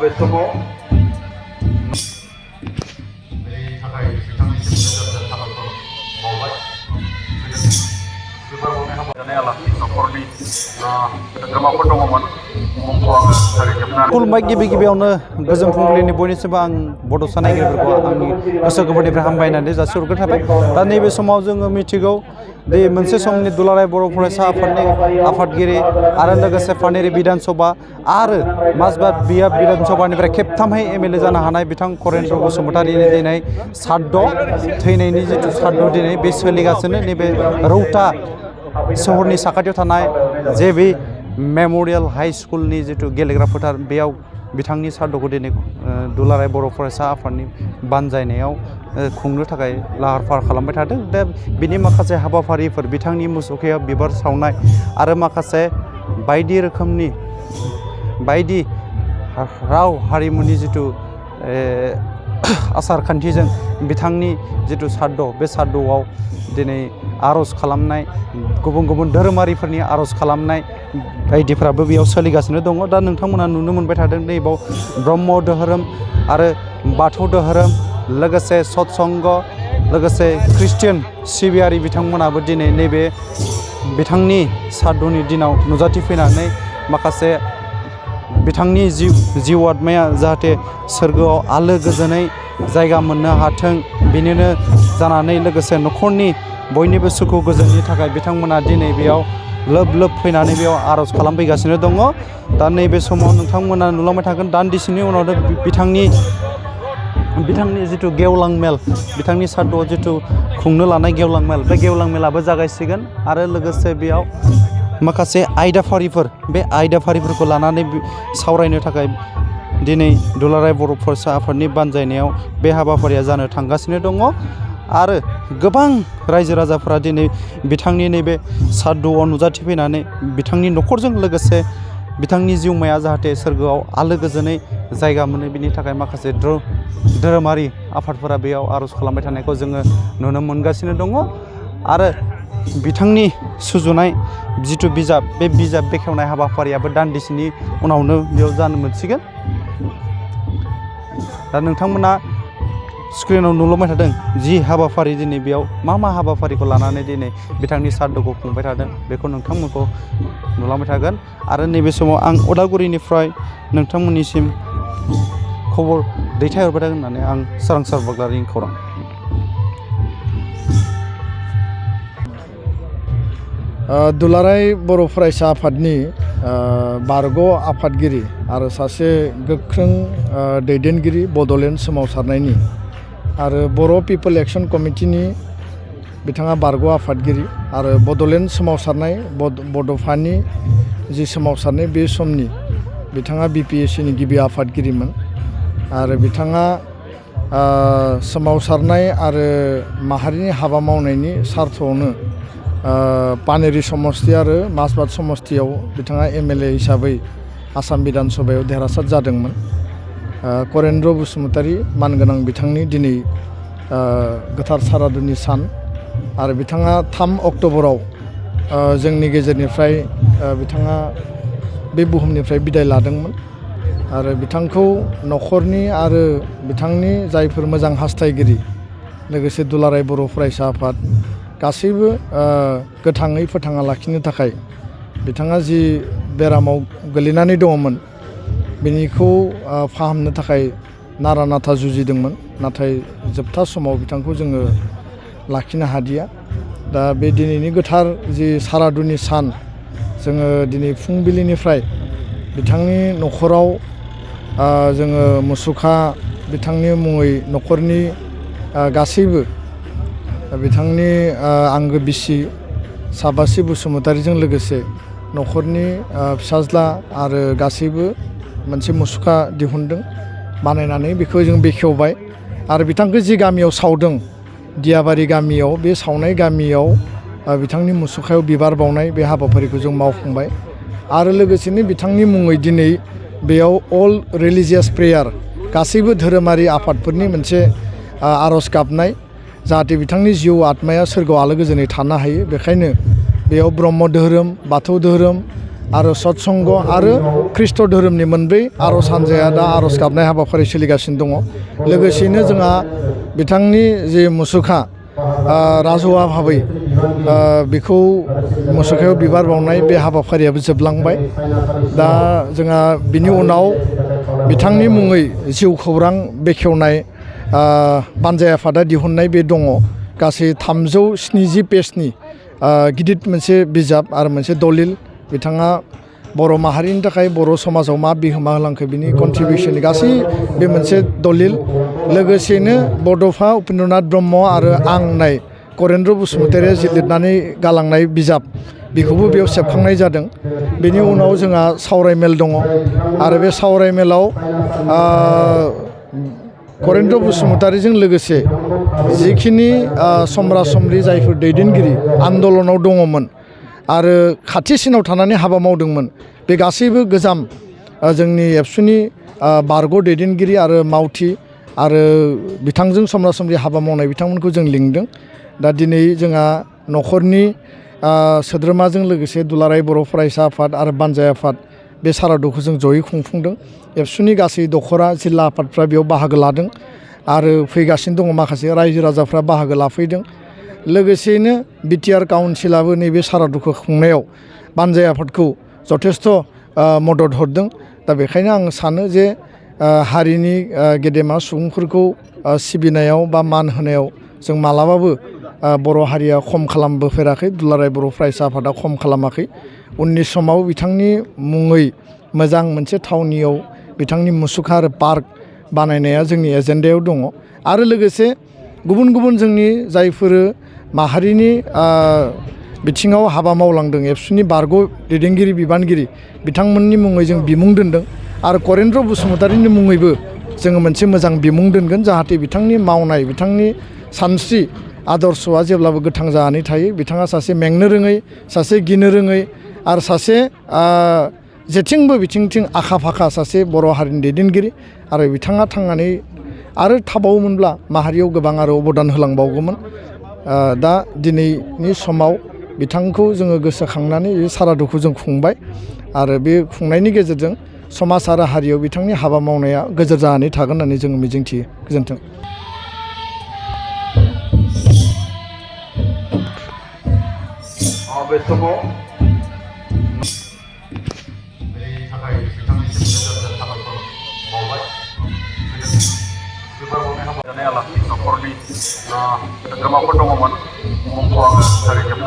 बे समाव बेनि थाखाय बिथांनिसिम रोजा रोजा साबायखर बावबाय। बिबार बावनाय हाबा जानाय आलासि न'खरनि सोद्रोमाफोर दङमोन। मुंखौ आङो सारिजोबनानै खुलुमबाय। गिबि गिबियावनो गोजोन फुंबिलिनि बयनिसिमबो आं बड'सा नायगिरिफोरखौ आंनि गोसो गोरबोनिफ्राय हामबायनानै जासिहरग्रोनाय थाबाय। दा नैबे समाव जोङो मिथिगौ दि मोनसे समनि दुलाराय बर' फरायसा आफादनि आफादगिरि आरो लोगोसे पानेरि बिधान सभा आरो माजबाद बियाब बिधान सभानिफ्राय खेबथामहै एमएलए जानो हानाय बिथां करेन्द्र बसुमतारिनि दिनै साद्द' थैनायनि जिथु साद्द' दिनै बे सोलिगासिनो नैबे रौता सहरनि साखाथियाव थानाय जेबि मेम'रियेल हाई स्कुलनि जिथु गेलेग्रा फोथार बेयाव बिथांनि साद्द'खौ दिनै दुलाराय बर' फरायसा आफादनि बानजायनायाव खुंनो थाखाय लाहार फाहार खालामबाय थादों। दा बिनि माखासे हाबाफारिफोर बिथांनि मुसुखायाव बिबार सावनाय आरो माखासे बायदि रोखोमनि बायदि राव हारिमुनि जिथु आसार खान्थिजों बिथांनि जिथु साद्द' बे साद्द'आव दिनै आर'ज खालामनाय गुबुन गुबुन धोरोमारिफोरनि आर'ज खालामनाय बायदिफ्राबो बेयाव सोलिगासिनो दङ। दा नोंथांमोना नुनो मोनबाय थादों नैबाव ब्रह्म धोरोम आरो बाथौ धोरोम लोगोसे सत्संग लोगोसे ख्रिस्टियान सिबियारि बिथांमोनाबो दिनै नैबे बिथांनि साद्द'नि दिनाव नुजाथिफैनानै माखासे बिथांनि जिउ आत्माया जाहाथे सोरगोआव आलो गोजोनै जायगा मोननो हाथों बिनिनो जानानै लोगोसे न'खरनि बयनिबो सुखु गोजोननि थाखाय बिथांमोना दिनै बेयाव लोब लोब फैनानै बेयाव आर'ज खालामफैगासिनो दङ। दा नैबे समाव नोंथांमोना नुलांबाय थागोन दान्दिसेनि उनावनो बिथांनि जिथु गेवलां मेल बिथांनि साद्द'आव जिथु खुंनो लानाय गेवलां मेल बे गेवलां मेलाबो जागायसिगोन आरो लोगोसे बेयाव माखासे आयदाफारिफोर बे आयदाफारिफोरखौ लानानै सावरायनो थाखाय दिनै दुलाराय बर' फरायसा आफादनि बानजायनायाव बे हाबाफारिया जानो थांगासिनो दङ आरो गोबां रायजो राजाफोरा दिनै बिथांनि नैबे साद्द'आव नुजाथिफैनानै बिथांनि न'खरजों लोगोसे बिथांनि जिउमाया जाहाथे सोरगोआव आलो गोजोनै जायगा मोनो बिनि थाखाय माखासे धोरोमारि आफादफोरा बेयाव आर'ज खालामबाय थानायखौ जोङो नुनो मोनगासिनो दङ आरो बिथांनि सुजुनाय जिथु बिजाब बे बिजाब बेखेवनाय हाबाफारियाबो दान्दिसेनि उनावनो बेयाव जानो मोनसिगोन। दा नोंथांमोना स्क्रिनाव नुलांबाय थादों जि हाबाफारि दिनै बेयाव मा हाबाफारिखौ लानानै दिनै बिथांनि साद्द'खौ खुंबाय थादों बेखौ नोंथांमोनखौ नुलांबाय थागोन आरो नैबे समाव आं उदालगुरिनिफ्राय नोंथांमोननिसिम खबर दैथायहरबाय थागोन होननानै आं सोरांसार बाग्लारिनि खौरां। दुलाराय बर' फरायसा आफादनि बारग' आफादगिरि आरो सासे गोख्रों दैदेनगिरि बड'लेण्ड सोमावसारनायनि आरो बर' पिपल एक्सन कमिटिनि बिथाङा बारग' आफादगिरि आरो बड'लेण्ड सोमावसारनाय बड'फानि जि सोमावसारनाय बे समनि बिथाङा BPSCनि गिबि आफादगिरिमोन आरो बिथाङा सोमावसारनाय आरो माहारिनि हाबा मावनायनि सार्थआवनो पानेरि समस्ति आरो माजबाद समस्तियाव बिथाङा MLA हिसाबै आसाम बिधान सभायाव देरहासार जादोंमोन। करेन्द्र बसुमतारी मानगोनां बिथांनि दिनै गोथार सारादुनि सान आरो बिथाङा 3 अक्ट'बराव जोंनि गेजेरनिफ्राय बिथाङा बे बुहुमनिफ्राय बिदाय लादोंमोन आरो बिथांखौ न'खरनि आरो बिथांनि जायफोर मोजां हास्थायगिरि लोगोसे दुलाराय बर' फरायसा आफाद गासैबो गोथाङै फोथांना लाखिनो थाखाय बिथाङा जि बेरामाव गोलैनानै दङमोन बेनिखौ फाहामनो थाखाय नारा नाथा जुजिदोंमोन नाथाय जोबथा समाव बिथांखौ जोङो लाखिनो हादिया। दा बे दिनैनि गोथार जि सारादुनि सान जोङो दिनै फुंबिलिनिफ्राय बिथांनि न'खराव जोङो मुसुखा बिथांनि मुङै न'खरनि गासैबो बिथांनि आंगो बिसि साबासि बसुमतारीजों लोगोसे न'खरनि फिसाज्ला आरो गासैबो मोनसे मुसुखा दिहुनदों बानायनानै बेखौ जों बेखेवबाय आरो बिथांखौ जि गामियाव सावदों दियाबारि गामियाव बे सावनाय गामियाव बिथांनि मुसुखायाव बिबार बावनाय बे हाबाफारिखौ जों मावफुंबाय आरो लोगोसेनो बिथांनि मुङै दिनै बेयाव अल रिलिजियास प्रेयार गासैबो धोरोमारि आफादफोरनि मोनसे आर'ज गाबनाय जाहाथे बिथांनि जिउ आत्माया सोरगोआव आलो गोजोनै थानो हायो बेखायनो बेयाव ब्रह्म धोरोम बाथौ धोरोम आरो सत्संग आरो ख्रीष्ट धोरोमनि मोनब्रै आर'ज हान्जाया दा आर'ज गाबनाय हाबाफारि सोलिगासिनो दङ लोगोसेयैनो जोंहा बिथांनि जे मुसुखा राजहुवा भाबै बेखौ मुसुखायाव बिबार बावनाय बे हाबाफारियाबो जोबलांबाय दा जोंहा बिनि उनाव बिथांनि मुङै जिउ खौरां बेखेवनाय बानजाय आफादा दिहुननाय बे दङ गासै 370 पेजनि गिदिर मोनसे बिजाब आरो मोनसे दलिल बिथाङा बर' माहारिनि थाखाय बर' समाजाव मा बिहोमा होलांखो बिनि कन्ट्रिबिउसननि गासै बे मोनसे दलिल लोगोसेनो बड'फा उपेन्द्रनाथ ब्रह्म आरो आं नाय करेन्द्र बसुमतारिया जि लिरनानै गालांनाय बिजाब बेखौबो बेयाव सेबखांनाय जादों बेनि उनाव जोंहा सावरायमेल दङ आरो बे सावरायमेलाव करेन्द्र बसुमतारिजों लोगोसे जिखिनि समरा समरि जायफोर दैदेनगिरि आन्दलनाव दङमोन आरो खाथिसिनाव थानानै हाबा मावदोंमोन बे गासैबो गोजाम जोंनि एबसुनि बारग' दैदेनगिरि आरो मावथि आरो बिथांजों समरा समरि हाबा मावनाय बिथांमोनखौ जों लिंदों दा दिनै जोंहा न'खरनि सोद्रोमाजों लोगोसे दुलाराय बर' फरायसा आफाद आरो बानजाय आफाद बे सारादुखौ जों जयै खुंफुंदों एबसुनि गासै दख'रा जिल्ला आफादफ्रा बेयाव बाहागो लादों आरो फैगासिनो दङ माखासे रायजो राजाफ्रा बाहागो लाफैदों लोगोसेयैनो बिटिआर काउन्सिलाबो नैबे सारादुखौ खुंनायाव बानजाय आफादखौ जथेस्थ' मदद हरदों दा बेखायनो आं सानो जे हारिनि गेदेमा सुबुंफोरखौ सिबिनायाव बा मान होनायाव जों मालाबाबो बर' हारिया खम खालामबोफेराखै दुलाराय बर' फरायसा आफादा खम खालामाखै उननि समाव बिथांनि मुङै मोजां मोनसे थावनियाव बिथांनि मुसुखा आरो पार्क बानायनाया जोंनि एजेन्डायाव दङ आरो लोगोसे गुबुन गुबुन जोंनि जायफोर माहारिनि बिथिङाव हाबा मावलांदों एबसुनि बारग' दैदेनगिरि बिबानगिरि बिथांमोननि मुङै जों बिमुं दोनदों आरो करेन्द्र बसुमतारिनि मुङैबो जोङो मोनसे मोजां बिमुं दोनगोन जाहाथे बिथांनि मावनाय बिथांनि सानस्रि आदर्शआ जेब्लाबो गोथां जानानै थायो बिथाङा सासे मेंनो रोङै सासे गिनो रोङै आरो सासे जेथिंबो बिथिंथिं आखा फाखा सासे बर' हारिनि दैदेनगिरि आरो बिथाङा थांनानै आरो थाबावोमोनब्ला माहारियाव गोबां आरो अबदान होलांबावगौमोन दा दिनैनि समाव बिथांखौ जोङो गोसोखांनानै बे सारादुखौ जों खुंबाय आरो बे खुंनायनि गेजेरजों समाज आरो हारियाव बिथांनि हाबा मावनाया गोजोर जानानै थागोन होननानै जोङो मिजिंथियो गोजोन्थों बे समाव बेनि थाखाय बिथांनिसिम रोजा साबायखर बावबाय बिबार बावनाय हाबा जानाय आलासि न'खरनि सोद्रोमाफोर दङमोन मुंखौ आङो